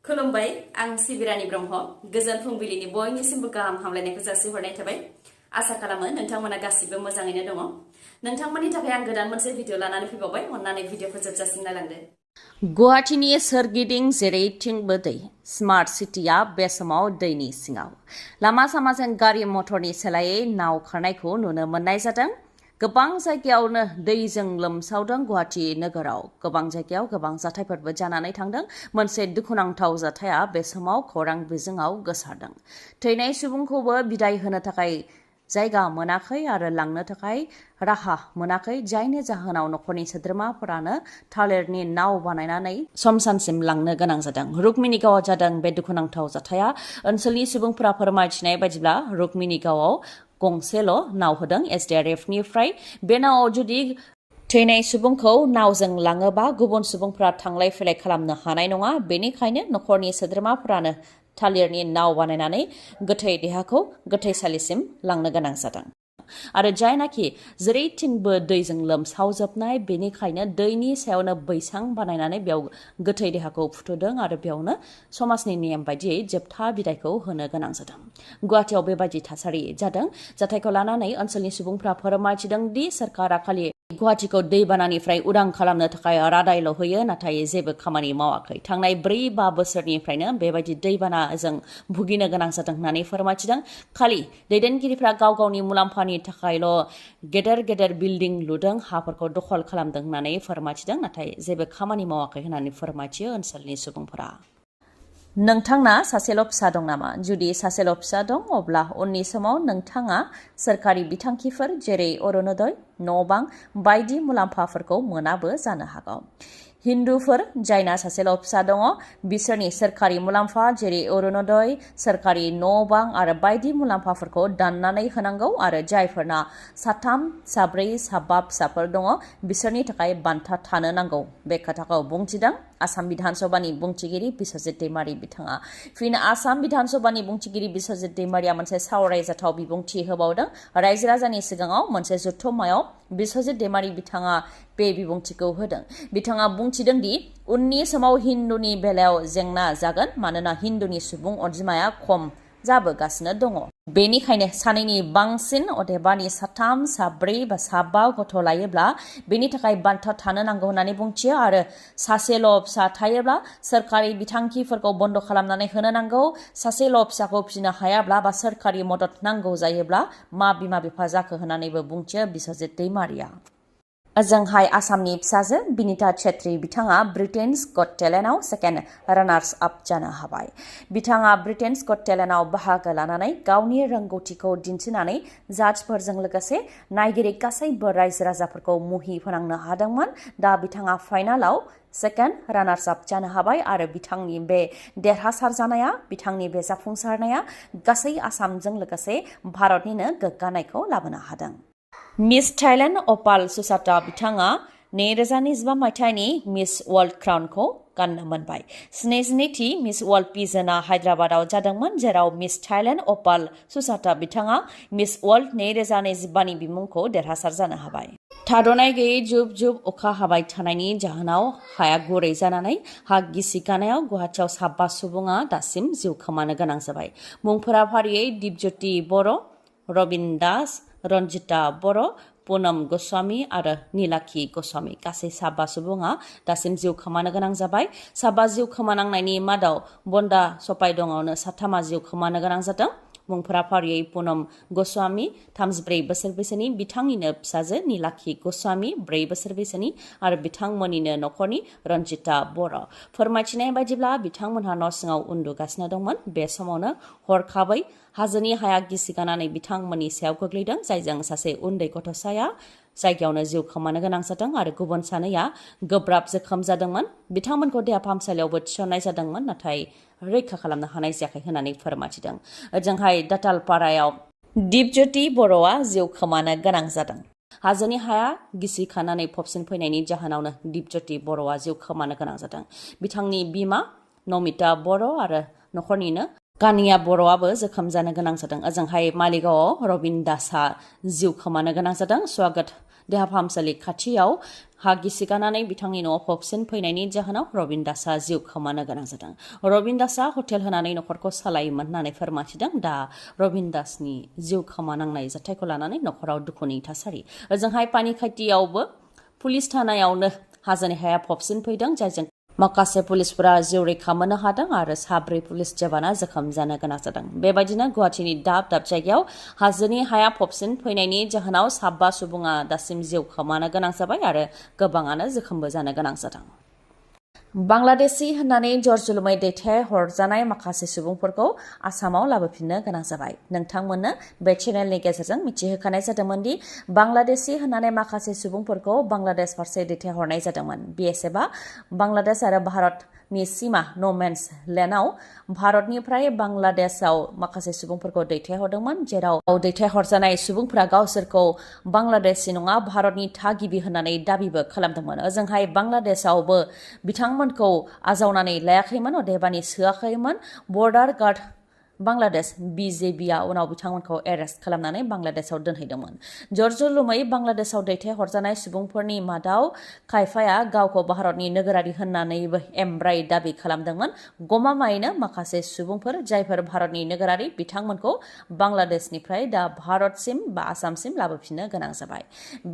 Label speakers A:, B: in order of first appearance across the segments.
A: खुलुमबाय आं सिबि रानी ब्रह्म गोजोन फुंबिलिनि बयनिसिमबो गाहाम हामलायनायखौ जासिहरनाय थाबाय आसा खालामो नोंथांमोना गासिबो मोजाङैनो दङ नोंथांमोननि थाखाय आं गोदान मोनसे भिडिअ लानानै फैबावबाय अन्नानै भिडिअखौ जोबजासिम नायलांदो गुवाहाटीनि सोरगिदिं जेरैथिंबो दै स्मार्ट सिटिया बे समाव दैनि सिङाव लामा सामाजों गारि मटरनि सोलायै नाव खारनायखौ नुनो मोननाय जादों गोबां जायगायावनो दैजों लोमसावदों गुवाहाटी नोगोराव गोबां जायगायाव गोबां जाथायफोरबो जानानै थांदों मोनसे दुखुनांथाव जाथाया बे समाव खौरां बिजोङाव गोसारदों थैनाय सुबुंखौबो बिदाय होनो थाखाय जायगा मोनाखै आरो लांनो थाखाय राहा मोनाखै जायनि जाहोनाव नखरनि सोद्रोमाफोरानो थालिरनि नाव बानायनानै समसानसिम लांनो गोनां जादों रुक्मिणीगावआव जादों बे दुखुनांथाव जाथाया ओनसोलनि सुबुंफोरा फोरमायथिनाय बायदिब्ला रुक्मिणीगावआव गंसेल' नाव होदों एसडिआरएफनिफ्राय बे नावआव जुदि थैनाय सुबुंखौ नावजों लाङोबा गुबुन सुबुंफोरा थांलाय फैलाय खालामनो हानाय नङा बेनिखायनो नखरनि सोद्रोमाफोरानो थालिरनि नाव बानायनानै गोथै देहाखौ गोथैसालिसिम लांनो गोनां जादों आरो जायनाखि जेरैथिंबो दैजों लोमसावजोबनाय बेनिखायनो दैनि सायावनो बैसां बानायनानै बेयाव गोथै देहाखौ फुथुदों आरो बेयावनो समाजनि नेम बायदियै जोबथा बिदायखौ होनो गोनां जादों गुवाहाटीआव बेबायदि थासारि जादों जाथायखौ लानानै ओनसोलनि सुबुंफ्रा फोरमायथिदों दि सोरखारा खालि गुवाहाटीखौ दैबानानिफ्राय उदां खालामनो थाखाय रादायल' होयो नाथाय जेबो खामानि मावाखै थांनाय 4-5 बोसोरनिफ्रायनो बेबायदि दैबानाजों भुगिनो गोनां जादों होननानै फोरमायथिदों खालि दैदेनगिरिफ्रा गाव गावनि मुलाम्फानि थाखायल' गेदेर गेदेर बिल्डिं लुदों हाफोरखौ दखल खालामदों होननानै फोरमायथिदों नाथाय जेबो खामानि मावाखै होननानै फोरमायथियो ओनसोलनि सुबुंफोरा नोंथांना सासेल' फिसा दं नामा जुदि सासेल' फिसा दं अब्ला उननि समाव नोंथाङा सोरखारि बिथांखिफोर जेरै अरुणोदय न' बां बायदि मुलाम्फाफोरखौ मोनाबो जानो हागौ हिन्दुफोर जायना सासेल' फिसा दङ बिसोरनि सोरखारि मुलाम्फा जेरै अरुणोदय सोरखारि न' बां आरो बायदि मुलाम्फाफोरखौ दाननानै होनांगौ आरो जायफोरना 3, 4, 5 फिसाफोर दङ बिसोरनि थाखाय बान्था थानो नांगौ बे खोथाखौ बुंथिदों आसाम बिधानसभानि बुंथिगिरि बिश्वजित दैमारी बिथाङा फिन आसाम बिधानसभानि बुंथिगिरि बिश्वजित दैमारीया मोनसे सावरायजाथाव बिबुंथि होबावदों रायजो राजानि सिगाङाव मोनसे जथुम्मायाव बिश्वजित दैमारी बिथाङा बे बिबुंथिखौ होदों बिथाङा बुंथिदों दि उननि समाव हिन्दुनि बेलायाव जेंना जागोन मानोना हिन्दुनि सुबुं अनजिमाया खम जाबोगासिनो दङ बेनिखायनो सानैनि बांसिन अदेबानि 3, 4 बा 5 गथ' लायोब्ला बेनि थाखाय बान्था थानो नांगौ होननानै बुंथियो आरो सासेल' फिसा थायोब्ला सोरखारि बिथांखिफोरखौ बन्द खालामनानै होनो नांगौ सासेल' फिसाखौ फिसिनो हायाब्ला बा सोरखारि मदद नांगौ जायोब्ला मा बिमा बिफा जाखो होननानैबो बुंथियो बिश्वजित दैमारीया ओजोंहाय आसामनि फिसाजो बिनिता छेत्री बिथाङा ब्रिटेन्स गट टेलेन्टआव सेकेन्ड रानार्स आप जानो हाबाय बिथाङा ब्रिटेन्स गट टेलेन्टआव बाहागो लानानै गावनि रोंगौथिखौ दिन्थिनानै जाजफोरजों लोगोसे नायगिरि गासैबो रायजो राजाफोरखौ मुहि फोनांनो हादोंमोन दा बिथाङा फाइनालाव सेकेन्ड रानार्स आप जानो हाबाय आरो बिथांनि बे देरहासार जानाया बिथांनि बे जाफुंसारनाया गासै आसामजों लोगोसे भारतनिनो गोग्गानायखौ लाबोनो हादों मिस थाइलेण्ड अपाल सुसाता बिथाङा 2025 मायथाइनि मिस वर्ल्ड क्राउनखौ गाननो मोनबाय 72थि मिस वर्ल्ड पिजोना हायद्राबादाव जादोंमोन जेराव मिस थाइलेण्ड अपाल सुसाता बिथाङा मिस वर्ल्ड 2025नि बिमुंखौ देरहासार जानो हाबाय थाद'नाय गैयै जुब जुब अखा हाबाय थानायनि जाहोनाव हाया गुरै जानानै हा गिसिखानायाव गुवाहाटीआव 7 सुबुङा दासिम जिउ खोमानो गोनां जाबाय मुंफोरा फारियै दिपज्योति बर' रबिन दास रन्जिता बर' पुनम गस्वामी आरो नीलाखी गस्वामी गासै 7 सुबुङा दासिम जिउ खोमानो गोनां जाबाय 7 जिउ खोमानांनायनि मादाव बन्दा सपाइदंआवनो 3 जिउ खोमानो गोनां जादों मुंफोरा फारियै पुनम गस्वामी 34 बोसोर बैसोनि बिथांनिनो फिसाजो नीलाखी गस्वामी 4 बोसोर बैसोनि आरो बिथांमोननिनो नखरनि रन्जिता बर' फोरमायथिनाय बायदिब्ला बिथांमोनहा न' सिङाव उन्दुगासिनो दंमोन बे समावनो हरखाबै हाजोनि हाया गिसिगानानै बिथांमोननि सायाव गोग्लैदों जायजों सासे उन्दै गथ'साया जायगायावनो जिउ खोमानो गोनां जादों आरो गुबुन सानैया गोब्राब जोखोम जादोंमोन बिथांमोनखौ देहा फाहामसालियावबो थिसननाय जादोंमोन नाथाय रैखा खालामनो हानाय जायाखै होननानै फोरमायथिदों ओजोंहाय दातालपारायाव दिपज्योति बर'आ जिउ खोमानो गोनां जादों हाजोनि हाया गिसिखानानै फबसिन फैनायनि जाहोनावनो दिपज्योति बर'आ जिउ खोमानो गोनां जादों बिथांनि बिमा नमिता बर' आरो नखरनिनो कानिया बर'आबो जोखोम जानो गोनां जादों ओजोंहाय मालिगावआव रबिन दासआ जिउ खोमानो गोनां जादों स्वागत देहा फाहामसालि खाथियाव हा गिसिगानानै बिथांनि न'आव फबसिन फैनायनि जाहोनाव रबिन दासआ जिउ खोमानो गोनां जादों। रबिन दासआ हटेल होनानै न'खरखौ सालायोमोन होननानै फोरमायथिदों। दा रबिन दासनि जिउ खोमानांनाय जाथायखौ लानानै न'खराव दुखुनि थासारि। ओजोंहाय पानिखायथियावबो पुलिस थानायावनो हाजोनि हाया फबसिन फैदों, जायजों माखासे पुलिसफोरा जिउ रैखा मोननो हादों आरो 4 पुलिस जवाना जोखोम जानो गोनां जादों। बेबायदिनो गुवाहाटीनि दाब दाब जायगायाव हाजोनि हाया फबसिन फैनायनि जाहोनाव 7 सुबुङा दासिम जिउ खोमानो गोनां जाबाय आरो गोबाङानो जोखोमबो जानो गोनां जादों। बांलादेशी होननानै जरजुलुमै दैथायहरजानाय माखासे सुबुंफोरखौ आसामाव लाबोफिननो गोनां जाबाय। नोंथांमोननो बे चेनेलनि गेजेरजों मिथिहोखानाय जादोंमोन दि बांलादेशी होननानै माखासे सुबुंफोरखौ बांलादेश फारसे दैथायहरनाय जादोंमोन। BSF आ बांलादेश आरो भारतनि सीमा न'मेन्स लेन्डआव भारतनिफ्राय बांलादेशआव माखासे सुबुंफोरखौ दैथायहरदोंमोन, जेराव दैथायहरजानाय सुबुंफोरा गावसोरखौ बांलादेशी नङा भारतनि थागिबि होननानै दाबिबो खालामदोंमोन। ओजोंहाय बांलादेशआवबो बिथांमोनखौ आजावनानै लायाखैमोन, अदेबानि सोआखैमोन। बर्डार गार्ड बांलादेश BJBआ उनाव बिथांमोनखौ एरेस्ट खालामनानै बांलादेशआव दोनहैदोंमोन। जरजुलुमै बांलादेशआव दैथायहरजानाय सुबुंफोरनि मादाव खायफाया गावखौ भारतनि नोगोरारि होननानैबो एमब्राय दाबि खालामदोंमोन। गमामायैनो माखासे सुबुंफोर जायफोर भारतनि नोगोरारि बिथांमोनखौ बांलादेशनिफ्राय दा भारतसिम बा आसामसिम लाबोफिननो गोनां जाबाय।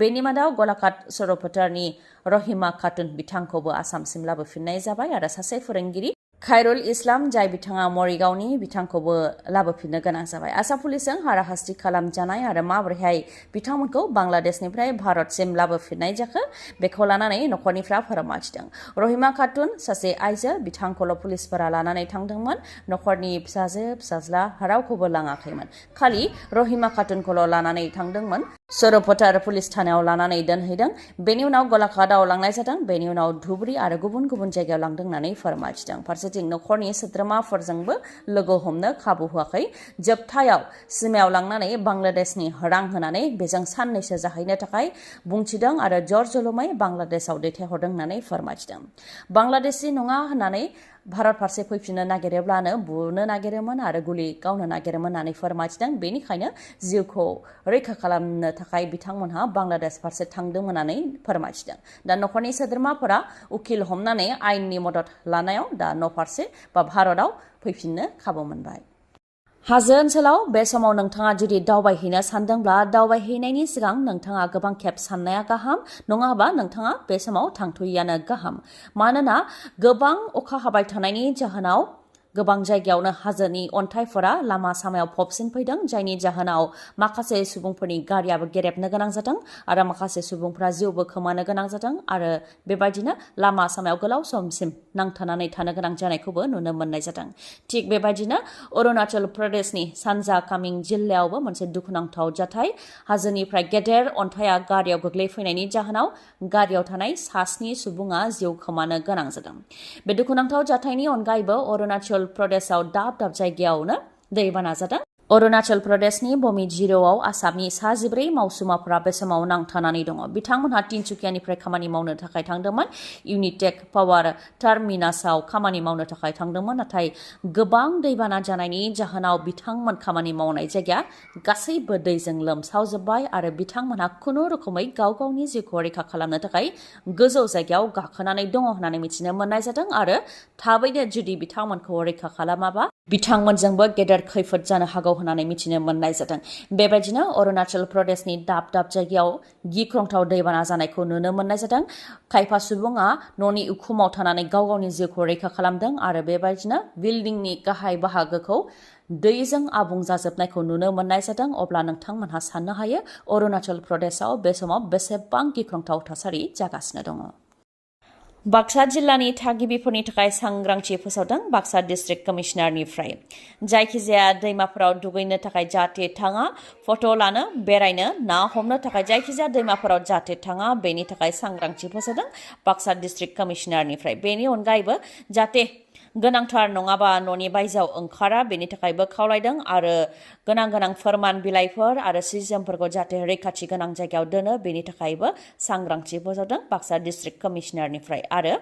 A: बेनि मादाव गलाघाट सर'फोथारनि रहिमा खातुन बिथांखौबो आसामसिम लाबोफिननाय जाबाय आरो सासे फोरोंगिरि खायरुल इस्लाम जाय बिथाङा मरिगावनि बिथांखौबो लाबोफिननो गोनां जाबाय। आसाम पुलिसजों हाराहास्ति खालामजानाय आरो माबोरैहाय बिथांमोनखौ बांलादेशनिफ्राय भारतसिम लाबोफिननाय जाखो बेखौ लानानै न'खरनिफ्रा फोरमायथिदों। रहिमा खातुन सासे आइजो, बिथांखौल' पुलिसफोरा लानानै थांदोंमोन। न'खरनि फिसाजो फिसाज्ला रावखौबो लाङाखैमोन, खालि रहिमा खातुनखौल' लानानै थांदोंमोन। सर'फोथार पुलिस थानायाव लानानै दोनहैदों। बेनि उनाव गलाघाटआव लांनाय जादों। बेनि उनाव धुब्रि आरो गुबुन गुबुन जायगायाव लांदों होननानै फोरमायथिदों। फारसेथिं न'खरनि सोद्रोमाफोरजोंबो लोगो हमनो खाबु होआखै। जोबथायाव सिमायाव लांनानै बांलादेशनि रां होनानै बेजों साननैसो जाहैनो थाखाय बुंथिदों आरो जरजुलुमै बांलादेशआव दैथायहरदों होननानै फोरमायथिदों। बांलादेशी नङा होननानै भारत फारसे फैफिननो नागिरोब्लानो बुनो नागिरोमोन आरो गुलि गावनो नागिरोमोन होननानै फोरमायथिदों। बेनिखायनो जिउखौ रैखा खालामनो थाखाय बिथांमोनहा बांलादेश फारसे थांदों होननानै फोरमायथिदों। दा न'खरनि सोद्रोमाफोरा उकिल हमनानै आयेननि मदद लानायाव दा न'फारसे बा भारतआव फैफिननो खाबु मोनबाय। हाजो ओनसोलाव बे समाव नोंथाङा जुदि दावबायहैनो सानदोंब्ला दावबायहैनायनि सिगां नोंथाङा गोबां खेब साननाया गाहाम, नङाबा नोंथाङा बे समाव थांथ'यैयानो गाहाम। मानोना गोबां अखा हाबाय थानायनि जाहोनाव गोबां जायगायावनो हाजोनि अन्थाइफोरा लामा सामायाव फबसिन फैदों, जायनि जाहोनाव माखासे सुबुंफोरनि गारियाबो गेरेबनो गोनां जादों आरो माखासे सुबुंफोरा जिउबो खोमानो गोनां जादों आरो बेबायदिनो लामा सामायाव गोलाव समसिम नांथानानै थानो गोनां जानायखौबो नुनो मोननाय जादों। थिग बेबायदिनो अरुणाचल प्रदेशनि सानजा कामिं जिल्लायावबो मोनसे दुखुनांथाव जाथाय। हाजोनिफ्राय गेदेर अन्थाइया गारियाव गोग्लैफैनायनि जाहोनाव गारियाव थानाय 7 सुबुङा जिउ खोमानो गोनां जादों। बे दुखुनांथाव जाथायनि अनगायैबो अरुणाचल प्रदेशआव दाब दाब जायगायावनो दैबाना जादों। अरुणाचल प्रदेशनि बमिजिर'आव आसामनि 14 मावसुमाफोरा बे समाव नांथानानै दङ। बिथांमोनहा तिनसुकियानिफ्राय खामानि मावनो थाखाय थांदोंमोन। यूनिटेक पावार टार्मिनासआव खामानि मावनो थाखाय थांदोंमोन, नाथाय गोबां दैबाना जानायनि जाहोनाव बिथांमोन खामानि मावनाय जायगाया गासैबो दैजों लोमसावजोब्बाय आरो बिथांमोनहा खुनु रोखोमै गाव गावनि जिउखौ रैखा खालामनो थाखाय गोजौ जायगायाव गाखोनानै दङ होननानै मिथिनो मोननाय जादों आरो थाबैनो जुदि बिथांमोनखौ रैखा खालामाबा बिथांमोनजोंबो गेदेर खैफोद जानो हागौ होननानै मिथिनो मोननाय जादों। बेबायदिनो अरुणाचल प्रदेशनि दाब दाब जायगायाव गिख्रंथाव दैबाना जानायखौ नुनो मोननाय जादों। खायफा सुबुङा न'नि उखुमाव थानानै गाव गावनि जिउखौ रैखा खालामदों आरो बेबायदिनो बिल्डिंनि गाहाय बाहागोखौ दैजों आबुं जाजोबनायखौ नुनो मोननाय जादों। अब्ला नोंथांमोनहा साननो हायो अरुणाचल प्रदेशआव बे समाव बेसेबां गिख्रंथाव थासारि जागासिनो दङ। बाक्सा जिल्लानि थागिबिफोरनि थाखाय सांग्रांथि फोसावदों बाक्सा डिस्ट्रिक्ट कमिशनारनिफ्राय। जायखिजाया दैमाफोराव दुगैनो थाखाय जाहाथे थाङा, फट' लानो, बेरायनो, ना हमनो थाखाय जायखिजाया दैमाफोराव जाहाथे थाङा, बेनि थाखाय सांग्रांथि फोसावदों बाक्सा डिस्ट्रिक्ट कमिशनारनिफ्राय। बेनि अनगायैबो जाहाथे गोनांथार नङाबा न'नि बायजोआव ओंखारा, बेनि थाखायबो खावलायदों आरो गोनां फोरमान बिलाइफोर आरो सि जोमफोरखौ जाहाथे रैखाथि गोनां जायगायाव दोनो, बेनि थाखायबो सांग्रांथि फोसावदों बाक्सा डिस्ट्रिक्ट कमिशनारनिफ्राय आरो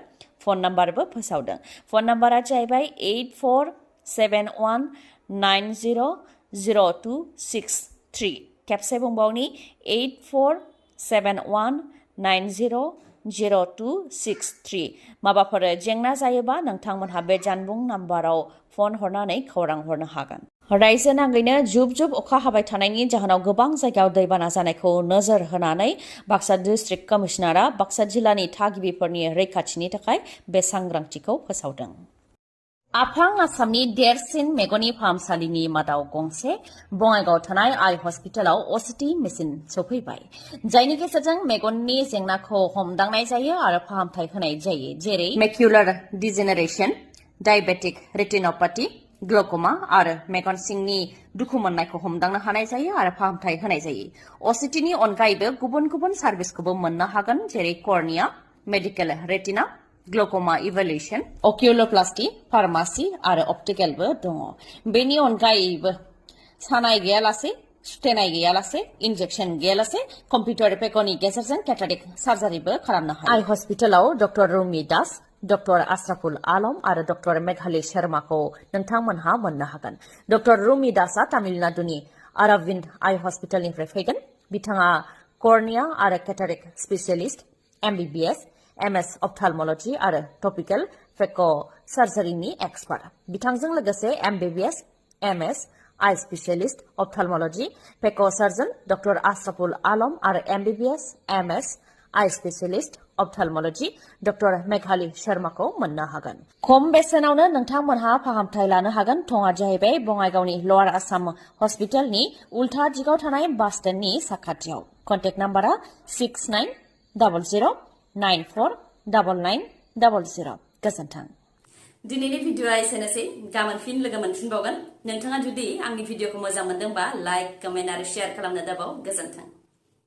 A: फन नाम्बारबो फोसावदों। फन नाम्बारा जाहैबाय 8471900263। खेबसे बुंबावनि 8471900263 0263 माबाफोर जेंना जायोबा नोंथांमोनहा बे जानबुं नाम्बाराव फन हरनानै खौरां हरनो हागोन। रायजो नाङैनो जुब जुब अखा हाबाय थानायनि जाहोनाव गोबां जायगायाव दैबाना जानायखौ नोजोर होनानै बाक्सा डिस्ट्रिक्ट कमिशनारआ बाक्सा जिल्लानि थागिबिफोरनि रैखाथिनि थाखाय बे सांग्रांथिखौ फोसावदों। आफां आसामनि देरसिन मेगननि फाहामसालिनि मादाव गंसे बङाइगावआव थानाय आइ हस्पिटालाव असिटि मेसिन सौफैबाय, जायनि गेजेरजों मेगननि जेंनाखौ हमदांनाय जायो आरो फाहामथाय होनाय जायो, जेरै मेक्युलार डिजेनेरेशन, डायबेटिक रेटिनोपैथी, ग्लुकोमा आरो मेगन सिंनि दुखु मोननायखौ हमदांनो हानाय जायो आरो फाहामथाय होनाय जायो। असिटिनि अनगायैबो गुबुन गुबुन सार्भिसखौबो मोननो हागोन, जेरै cornea, medical retina, glaucoma evaluation, oculoplasty, pharmacy आरो अप्टिकेलबो दङ। बेनि अनगायैबो सानाय गैयालासे, सुथेनाय गैयालासे, इन्जेक्शन गैयालासे कम्पिउटार पेकनि गेजेरजों केटारेक्ट सार्जारिबो खालामनो हायो। आइ हस्पिटालाव डक्टर रुमि दास, डक्टर आशराफुल आलम आरो डक्टर मेघाली शर्माखौ नोंथांमोनहा मोननो हागोन। डक्टर रुमि दासआ तामिलनाडुनि अरविंद आइ हस्पिटालनिफ्राय फैगोन। बिथाङा कर्निया आरो केटारेक्ट स्पेशियलिस्ट, MBBS, MS अप्थालमोलॉजी आरो टपिकल फेक' सार्जारिनि एक्सपार्ट। बिथांजों लोगोसे MBBS, MS आइ स्पेशियलिस्ट अप्थालमोलॉजी फेक' सार्जन डक्टर आशराफुल आलम आरो MBBS, MS आइ स्पेशियलिस्ट अप्थालमोलॉजी डक्टर मेघाली शर्माखौ मोननो हागोन। खम बेसेनावनो नोंथांमोनहा फाहामथाय लानो हागोन। थङा जाहैबाय बङाइगावनि लवार आसाम हस्पिटालनि उल्था दिगाव थानाय बास स्टेन्डनि साखाथियाव। कन्टेक्ट नाम्बारा 6900949900। गोजोन्थों। दिनैनि भिडिअआ एसेनोसै। गाबोन फिन लोगो मोनफिनबावगोन। नोंथाङा जुदि आंनि भिडिअखौ मोजां मोनदोंबा लाइक, कमेन्ट आरो शेयार खालामनो दाबाव। गोजोन्थों।